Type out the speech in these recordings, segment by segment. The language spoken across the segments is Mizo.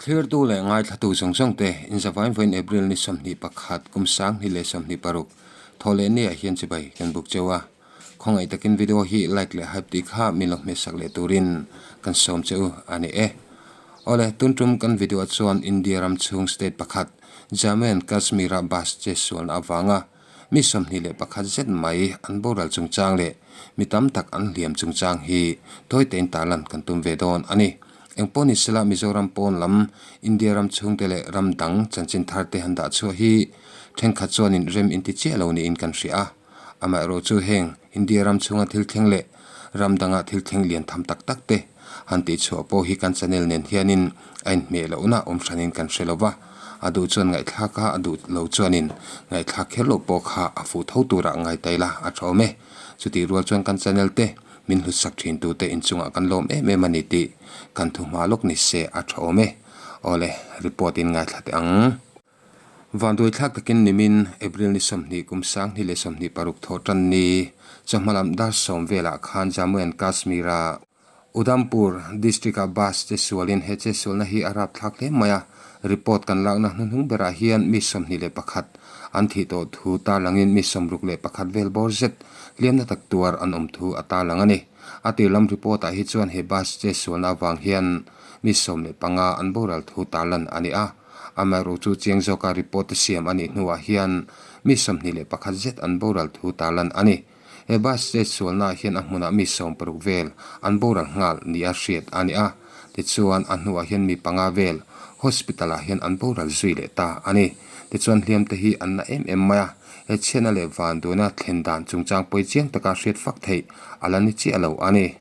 Thlirtu leh ngaithlatu zawng zawng te inzavain vawiin April ni 21 kum 2026 thaw leh ni ah hian chibai kan buk cheu a. Khawngaih takin video hi like leh hype tih kha min lo hmehsak leh turin kan sawm che u a ni e. Awle, tun tum kan video ah chuan India ram chhung state pakhat Jammu and Kashmir-a bus che sualna avanga Mi 21 zet mai an boral chungchang leh mi tam tak an hliam chungchang hi tawitein tarlan kan tum ve dawn a ni. Engpawh ni sela Mizoram pawn lam India ram chhungte leh ram dang chanchin thar te han dah chhuah hi thenkhat chuanin rem inti chiah lo niin kan hria a. Amaherawh chu heng India ram chhunga thil thleng leh ram danga thil thleng lian tham tak tak te han tih chhuah pawh hi kan channel nen hianin a inhmeh lohna awm hranin kan hre lo va, a duh chuan ngaihthlak a, a duh lo chuanin ngaihthlak kher loh pawh kha a fuh tho turah ngai ta ila a tha awm e. Chutih rual chuan kan channel te min hlutsak thin tute inchungah kan lawm em em a ni tih kan thu hma lawk ni se a tha awm e. Awle, report in ngaithla teh ang. Vanduaithlak takin nimin April ni 20 kum 2026 thawh tan ni chawhma lam dar 10 velah khan Jammu and Kashmir-a Udhampur district-ah bus che sualin he che sualna hi a rapthlak hle mai a, report kan lakna hnuhnung berah hian mi 21 an thih tawh thu tarlangin mi 61 vel bawr zet hliamna tak tuar an awm thu a tarlang a ni. A tir lam report-ah hi chuan he bus che sualna avang hian mi 15 an boral thu tarlan a ni a. Amaherawh chu chiang zawka report te siam a nih hnuah hian mi 21 zet an boral thu tarlan a ni. He bus chet sualnaah hian a hmunah mi 60 vel an boral nghal nia hriat a ni a, tichuan a hnuah hian mi panga vel hospital ah hian an boral zui leh ta a ni. Tichuan hliam te hi an na em em mai a, he chhiatna leh vanduaina thlen dan chungchang pawi chiang taka hriat fak theih a la ni chiah lo a ni.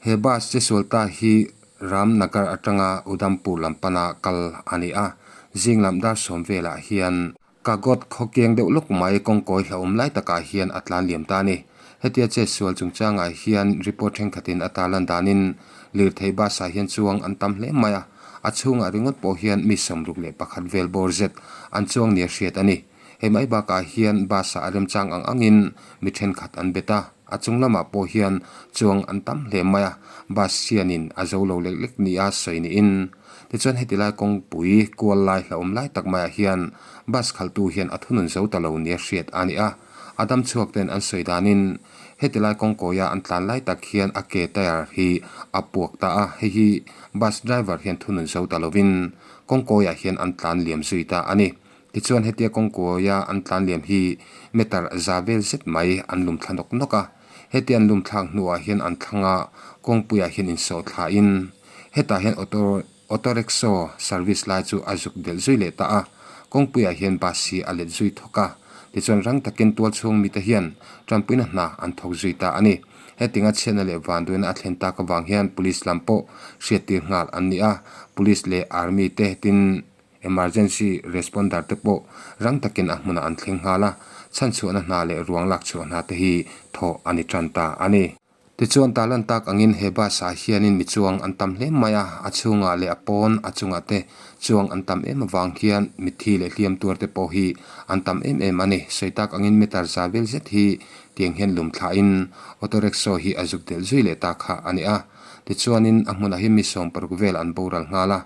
He bus che sual ta hi Ramnagar atanga Udhampur lam pana kal a ni a, zing lam dar 10 velah hian Kagot khaw keng deuh lawk mai kawngkawi hlauhawm lai takah hian a tlan liam ta a ni. Hetia che sual chungchangah hian report thenkhatin a tarlan danin lirthei bus ah hian chuang an tam hle mai a, a chhungah ringawt pawh hian mi 61 vel bawr zet an chuang nia hriat a ni. Hei mai bakah hian bus ah a remchang ang angin mi thenkhat an bet a, a chung lamah pawh hian chuang an tam hle mai a, bus hianin a zo lo lek lek nia sawi niin. Tichuan heti lai kawngpui kual lai hlauhawm lai tak maiah hian bus khalhtu hian a thunun zo ta lo nia hriat a ni a, a dam chhuak ten an sawi danin heti lai kawngkawia an tlan lai tak hian a ke tyre hi a puak ta a, hei hi bus driver hian thunun zo ta lovin kawngkawiah hian an tlan liam zui ta a ni. Tichuan hetia kawngkuaia an tlan liam hi meter za vel zet mai an lum thla nawk nawk a, hetia an lum thlak hnuah hian an thlang a, kawngpuiah hian insawh thlain hetah hian auto auto rickshaw service lai chu a zuk delh zui leh ta a, kawngpuiah hian bus hi a let zui thawk a, tichuan rang takin tual chhung mite hian tanpuina hna an thawk zui ta a ni. Hetinga chhiatna leh vanduaina a thlen tak avang hian police lam pawh hriattir nghal an ni a, police leh army te tin Emergency responder te pawh rang takin a hmunah an thleng nghal a, chhanchhuahna hna leh ruang lak chhuah hna te hi thawh a ni tan ta a ni. Tichuan tarlan tak angin he bus ah hianin mi chuang an tam hle mai a, a chhungah leh a pawn a chungah te chuang an tam em avang hian mitthi leh hliam tuar te pawh hi an tam em em a ni. Sawi tak angin meter za vel zet hi tiang hian lum thlahin auto rickshaw hi a zuk delh zui leh ta kha a ni a. Tichuanin a hmunah hi mi 60 vel an boral nghal a.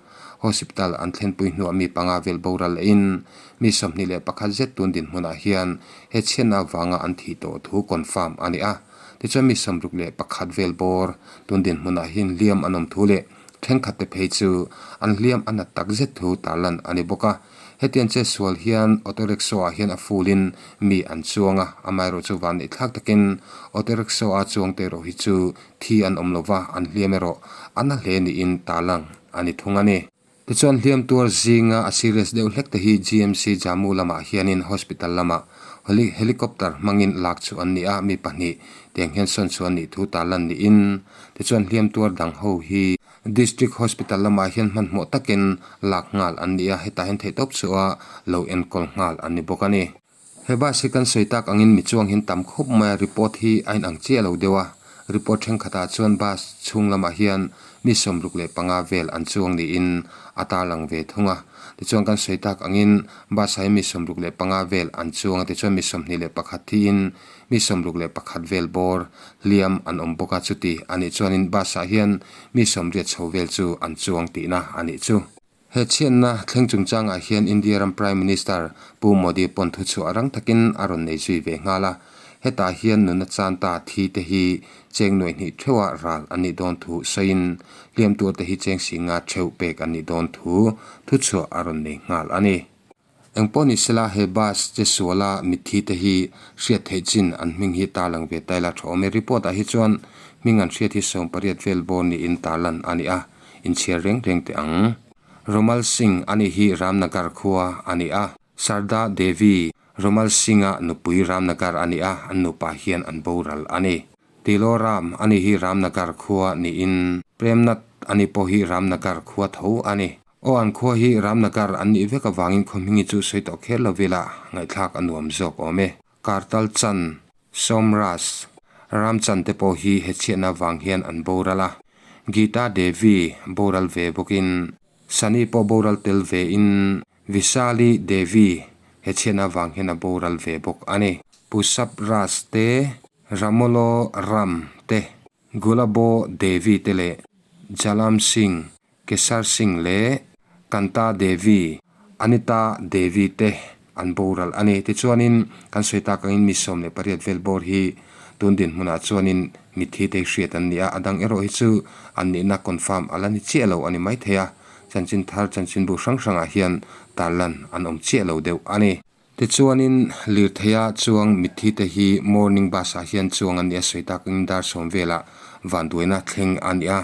Hospital an thlenpui hnuah mi panga vel boral lehin mi 21 zet tun dinhmunah hian he chhiatna avanga an thih tawh thu confirm a ni a. Tichuan mi 61 vel bawr tun dinhmunah hian hliam an awm thu leh thenkhat te phei chu an hliam a nat tak zet thu tarlan a ni bawk a. Hetiang che sual hian auto rickshaw ah hian a full in mi an chuang a, amaherawh chu vanneih thlak takin auto rickshaw a chuang te erawh hi chu thi an awm lova an hliam erawh a na hle niin tarlang a ni thung a ni. Tichuan hliam tuar zinga a serious deuh hlek te hi GMC Jammu lamah hianin hospital lamah helicopter hmangin lak chu an ni a, mi pahnih tiang hian sawn chu an nih thu tarlan niin tichuan hliam tuar dang ho hi District Hospital lamah hian hmanhmawh takin lak nghal an ni a, hetah hian theihtawp chu a lo enkawl nghal an ni bawk a ni. He bus hi kan sawi tak angin mi chuang hian tam khawp mai a, report hi a inang chiah lo deuh a, report thenkhatah chuan bus chhung lamah hian mi 65 vel an chuang niin a tarlang ve thung a, tichuan kan sawi tak angin bus ah hian mi 65 vel an chuang a, tichuan mi 21 thiin mi 61 vel bawr hliam an awm bawk a, chuti a nih chuanin bus ah hian mi 80 chho vel chu an chuang tihna a nih chu. He chhiatna thleng chungchangah hian India ram Prime Minister Pu Modi pawn thuchhuah rang takin a rawn nei zui ve nghal a. Hetah hian nuna chan ta thi te hi cheng nuaih hnih theuha ral an nih dawn thu sawiin hliam tur te hi cheng si nga theuh pek an nih dawn thu thuchhuah a rawn nei nghal a ni. Engpawh ni sela he bus che suala mitthi te hi hriat theih chin an hming hi tarlang ve ta ila tha awm e. Report ah hi chuan hming an hriat hi 80 vel bawr niin tarlan a ni a, inchhiar reng reng teh ang. Romal Singh a nih hi Ramnagar khua a ni a, Sarda Devi Romal Singh-a nupui Ramnagar a ni a, an nupa hian an boral a ni. Tilo Ram a nih hi Ramnagar khua niin Premnath a nih pawh hi Ramnagar khua tho a ni. Aw an khua hi Ramnagar an nih vek avangin khaw hmingi chu sawi tawh kher lo vela ngaihthlak a nuam zawk awm e. Kartal Chan, Somras, Ramchan te pawh hi he chhiatna vang hian an boral a. Gita Devi boral ve bawkin Sani pawh boral tel ve in Vishali Devi he chhiatna vang hian a boral ve bawk a ni. Pusap Ras te, Ramolo Ram te, Gulabo Devi te leh Jalam Singh Kesar Singh leh Kanta Devi, Anita Devi te an boral a ni. Tichuanin kan sawi tak angin mi 18 vel bawr hi tun dinhmunah chuanin mitthi te hriat an ni a, a dang erawh hi chu an nihna confirm a la ni chiah lo a ni maithei a, chanchin thar chanchinbu hrang hrangah hian tarlan an awm chiah lo deuh a ni. Tichuanin lirtheia chuang mitthi te hi morning bus ah hian chuang an ni a, sawi tak angin dar 10 velah vanduaina thleng a ni a.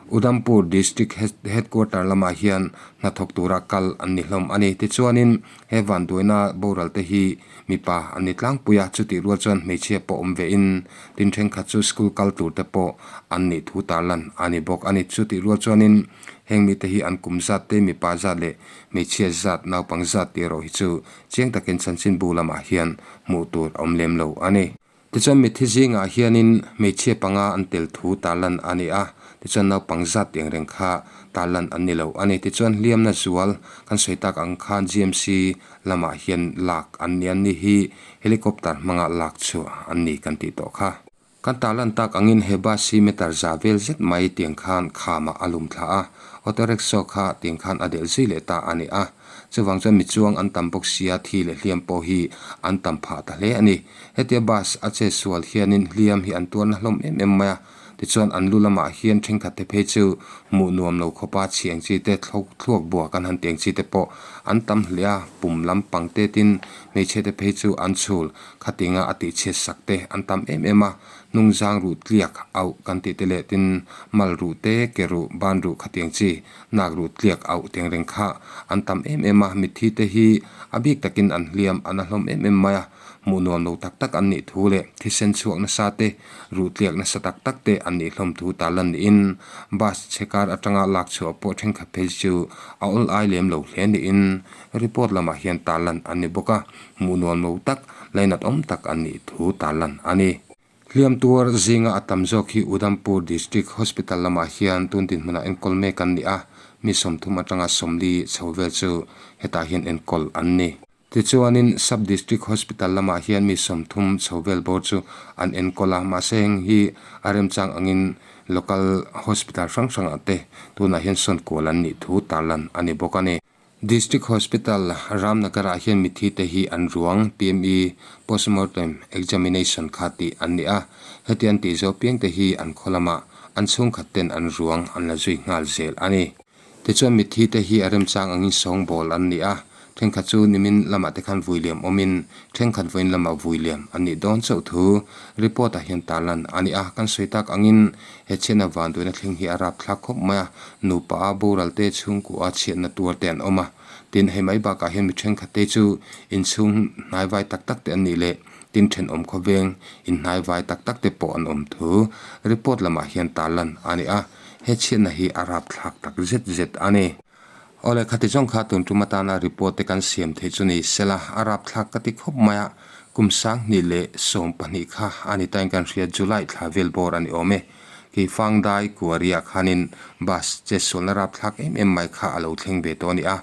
Udhampur District Headquarter lamah hian hnathawk tura kal an ni hlawm a ni. Tichuanin he vanduaina boral te hi mipa an ni tlangpui a, chutih rual chuan hmeichhia pawh awm ve in tin thenkhat chu school kal tur te pawh an nih thu tarlan a ni bawk a ni. Chutih rual chuanin heng mite hi an kum zat te, mipa zat leh hmeichhia zat, naupang zat tih erawh hi chu chiang takin chanchinbu lamah hian hmuh tur a awm lem lo a ni. Tichuan mitthi zingah hianin hmeichhia panga an tel thu tarlan a ni a, tichuan naupang zat tiang reng kha tarlan an ni lo a ni. Tichuan hliamna zual kan sawi tak ang khan GMC lamah hian lak an ni a, ni hi helicopter hmanga lak chu an ni kan tih tawh kha. Kan tarlan tak angin he bus hi meter za vel zet mai tiang khan khamah a lum thla a, auto rickshaw kha tiang khan a delh zui leh ta a ni a. Chuvang chuan mi chuang an tam bawk sia thi leh hliam pawh hi an tam phah ta hle a ni. Hetia bus a che sual hianin hliam hi an tuarna hlawm em em mai a, tichuan an lu lamah hian thenkhat te phei chu hmuh nuam lo khawpa chhiang chi te thlawk thluak bua kan han tiang chi te pawh an tam hle a, pum lampang te tin hmeichhia te phei chu an chhul khatinga a tihchhiat sak te an tam em em a. Hnungzang ruh tliak auh kan tih te leh tin mal ruh te, ke ruh, ban ruh khatiang chi nak ruh tliak auh teng reng kha an tam em em a, mitthi te hi a bik takin an hliam an a hlawm em em mai a, hmuh nuam lo tak tak an nih thu leh thisen chhuak nasa te, ruh tliak nasa tak tak te an nih hlawm thu tarlan niin bus chhe kar atanga lak chhuah pawh thenkhat phei chu a awl ai lem lo hle niin report lamah hian tarlan an ni bawk a, hmuh nuam lo tak, lainat awm tak an nih thu tarlan a ni. Hliam tuar zinga a tam zawk hi Udhampur District Hospital lamah hian tun dinhmunah enkawl mek an ni a, mi 30 atanga 40 chho vel chu hetah hian enkawl an ni. Tichuanin Sub-District Hospital lamah hian mi 30 chho vel bawr chu an enkawl a, mahse heng hi a remchang angin Local Hospital hrang hrangah te tunah hian sawn kual an nih thu tarlan a ni bawk a ni. District Hospital, Ramnagar-ah hian mitthi te hi an ruang, PME, Postmortem Examination, kha tih an ni a. Heti an tih zawh piang te hi an khaw lamah an chhungkhat ten an ruang an la zui nghal zel a ni. Tichuan mitthi te hi a remchang angin sawngbawl an ni a. Thenkhat chu nimin lamah te khan vui liam awmin thenkhat vawiin lamah vui liam an nih dawn chauh thu report ah hian tarlan a ni a. Kan sawi tak angin He chhiatna vanduaina thleng hi a rapthlak khawp mai a, nupa a boral te chhungkua a chhiatna tuar te an awm a. Tin, hei mai bakah hian mi thenkhat te chu inchhung hnaivai tak tak te an nih leh tin thenawm khawveng inhnaivai tak tak te pawh an awm thu report lamah hian tarlan a ni a, he chhiatna hi a rapthlak tak zet zet a ni. Awle, khati zawng kha tun tum atana report te kan siam theih chu ni sela, a rapthlak ka ti khawp mai a, kum 2012 kha a ni tain kan hria July thla vel bawr a ni awm e. Kei Fangdai Kuaria khanin bus chetsualna rapthlak em em mai kha a lo thleng ve tawh a ni a,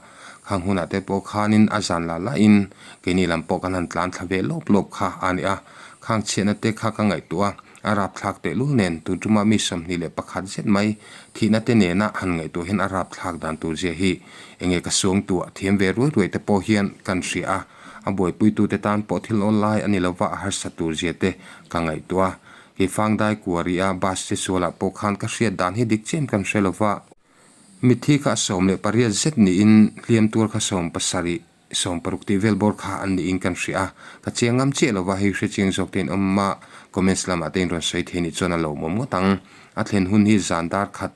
khang hunah te pawh khanin a zan lah lahin keini lam pawh kan han tlan thla ve lawp lawp kha a ni a, khang chhiatna te kha ka ngaihtuah a. A rapthlak tehlul nen tun tuma mi 21 zet mai thihna te nena han ngaihtuah hian a rapthlak dan tur zia hi enge ka suangtuah thiam ve ruai ruai te pawh hian kan hria a, a buaipuitute tan pawh thil awl lai a ni lova a harsa tur zia te ka ngaihtuah a. Keifangdai kuari a bus che sualah pawh khan ka hriat dan hi dik chian kan hre lova. Mitthi kha 18 zet niin hliam tuar kha 70, 60 tih vel bawr kha an niin kan hria a, ka chiang ngam chiah lova hei hre chiang zawk te in awm a, comments lamah te in rawn sawi thei nih chuan a lawmawm ngawt ang. A thlen hun hi zan dar khat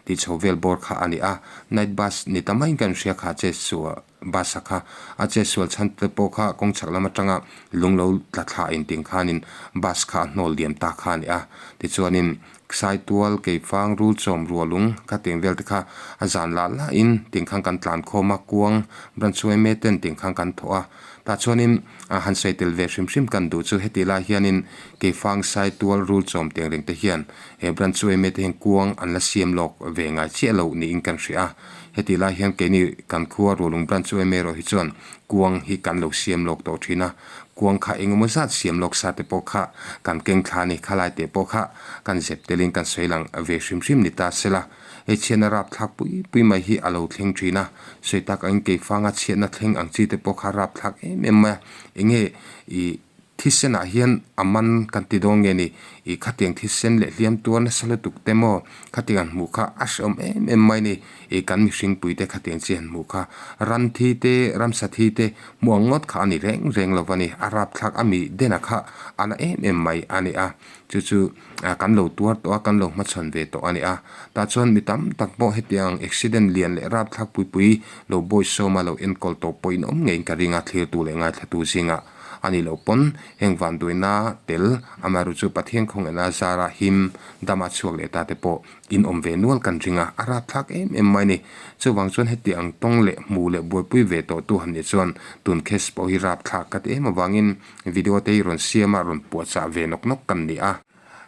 tih chho vel bawr kha a ni a, night bus ni ta maiin kan hria kha che suah. Bus a kha a che sual chhan te pawh kha kawng chhak lam atanga lung lo tla thla inting khanin bus kha a hnawl diam ta kha a ni a. Tichuanin Saitual, Keifang, Rulchawm, Rualung kha tiang vel te kha a zan lah lahin tiang khan kan tlan khawm a, kuang branch yma ten tiang khan kan thawh a. Tah chuanin a han sawi tel ve hrim hrim kan duh chu heti lai hianin Keifang, Saitual, Rulchawm tiang reng te hian he branch yma te hian kuang an la siam lawk ve ngai chiah lo niin kan hria a. Hetih lai hian keini kan khua Rualung Branch yma erawh hi chuan kuang hi kan lo siam lawk tawh thin a, kuang kha engemaw zat siam lawk sa te pawh kha kan keng thla a ni, khalai teh pawh kha kan zep telin kan sawi lang ve hrim hrim ni ta sela. Hei chhiatna rapthlak pui pui mai hi a lo thleng thin a, sawi tak angin keifanga chhiatna thleng ang chi te pawh kha rapthlak em em mai a, enge ih Thisen ah hian a man kan ti dawn nge ni? Ih khatiang thisen leh hliam tuar nasa lutuk te maw? Khatiang han hmuh kha a hrehawm em em mai ni. Ih kan mihring pui te khatiang chi han hmuh kha ran thi te, ramsa thi te hmuh ang ngawt kha a ni reng reng lo va ni. A rapthlak a mi dena kha a na em em mai a ni a. Chu chu kan lo tuar tawh a, kan lo hmachhawn ve tawh a ni a. Tah chuan mi tam tak pawh hetiang accident lian leh rapthlak pui pui lo bawisawma lo enkawl tawh pawhin awm ngeiin ka ring a, thlirtu leh ngaithlatu zingah. A nih loh pawn heng vanduaina tel amaherawh chu Pathian khawngaihna zara him dama chhuak leh ta te pawh in awm ve nual kan ring a, a rapthlak em em mai a ni. Chuvang chuan heti ang tawng leh hmu leh buaipui ve tawh tu han nih chuan tun case pawh hi rapthlak ka ti em avangin video te hi rawn siam a rawn puahchah ve nawk nawk kan ni a.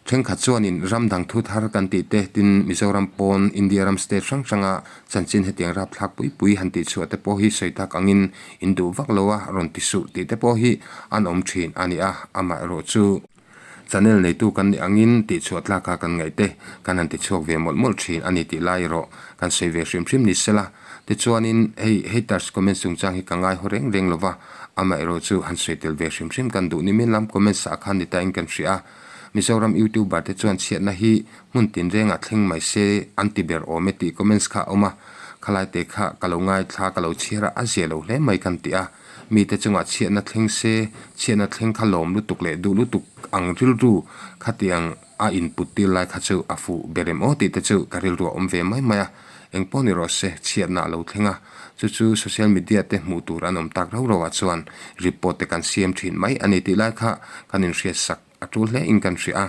Thenkhat chuanin ram dang thu thar kan tih te, tin Mizoram pawn India ram state hrang hranga chanchin hetiang rapthlak pui pui han tih chhuah te pawh hi sawi tak angin in duh vak lo a rawn ti suh tih te pawh hi an awm thin a ni a, amaherawh chu channel neitu kan nih angin tih chhuah tlaka kan ngaih te kan han ti chhuak ve mawlh mawlh thin a ni tih lai erawh kan sawi ve hrim hrim ni sela. Tichuanin hei haters comments chungchang hi ka ngai haw reng reng lo va, amaherawh chu han sawi tel ve hrim hrim kan duh nimin lam comments ah khan ni tain kan hria a. Mizoram YouTuber te chuan chhiatna hi hmun tinrengah thleng mai se an ti ber awm e tih comments kha a awm a, khalai te kha ka lo ngaithla ka lo chhiar a, a zia lo hle mai kan ti a. Mite chungah chhiatna thleng se, chhiatna thleng kha lawm lutuk leh duh lutuk ang rilru khatiang a input tir lai kha chu a fuh ber em aw tih te chu ka rilru a awm ve mai mai a. Engpawh ni rawh se, chhiatna a lo thleng a, chu chu social media te hmuh tur an awm tak rau rau ah chuan report te kan siam thin mai a ni tih lai kha kan inhriat sak a tul hle in kan hria a.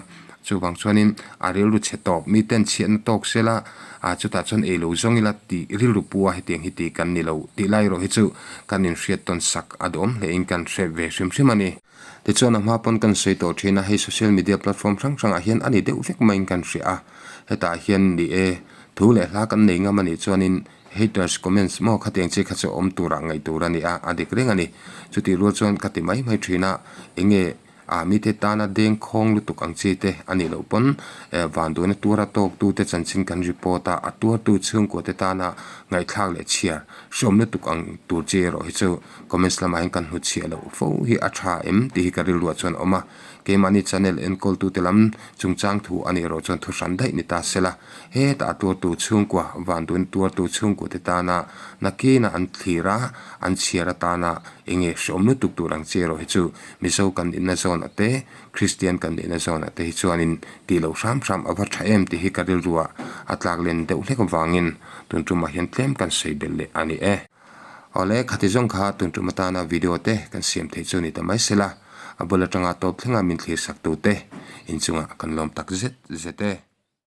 Chuvang chuanin a rilru chhe tawp, miten chhiatna tawk sela ah chutah chuan ei lo zawng ila tih rilru pu a hetiang hi tih kan ni lo tih lai erawh hi chu kan inhriat tawn sak a duhawm hle in kan hre ve hrim hrim a ni. Tichuan a hma pawn kan sawi tawh thin a, hei social media platform hrang hrangah hian a ni deuh vek maiin kan hria a, hetah hian ni e, thu leh hla kan nei ngam a nih chuanin haters comments maw khatiang chi kha chu awm turah ngaih tur a ni a, a dik reng a ni. Chutih rual chuan ka ti mai mai thin a, enge ah mite tana deng khawng lutuk ang chi te a nih loh pawn vanduaina tuara tawktute chanchin kan report a, a tuartu chhungkua te tana ngaihthlak leh chhiar hreawm lutuk ang tur chi erawh hi chu Comments lamah hian kan hnutchhiah loh fo hi a tha em tih hi ka rilruah chuan a awm a, keimahni channel enkawltute lam chungchang thu a nih erawh chuan thu hran daih ni ta sela, hetah a tuartu chhungkua, vanduin tuartu chhungkuate tana nakina an thlir a, an chhiar atana enge hreawm lutuk tur ang chi erawh hi chu Mizo kan nihna zawnah te, Kristian kan nihna zawnah te hi chuanin tih loh hram hram a va tha em tih hi ka rilruah a tlak len deuh hlek avangin tun tumah hian tlem kan sawi belh leh a ni e. Awle, khati zawng kha tun tum atana video te kan siam theih chu ni ta mai sela, a bul atanga tawp thlenga min thlir sak tu te inchungah kan lawm tak zet zet e.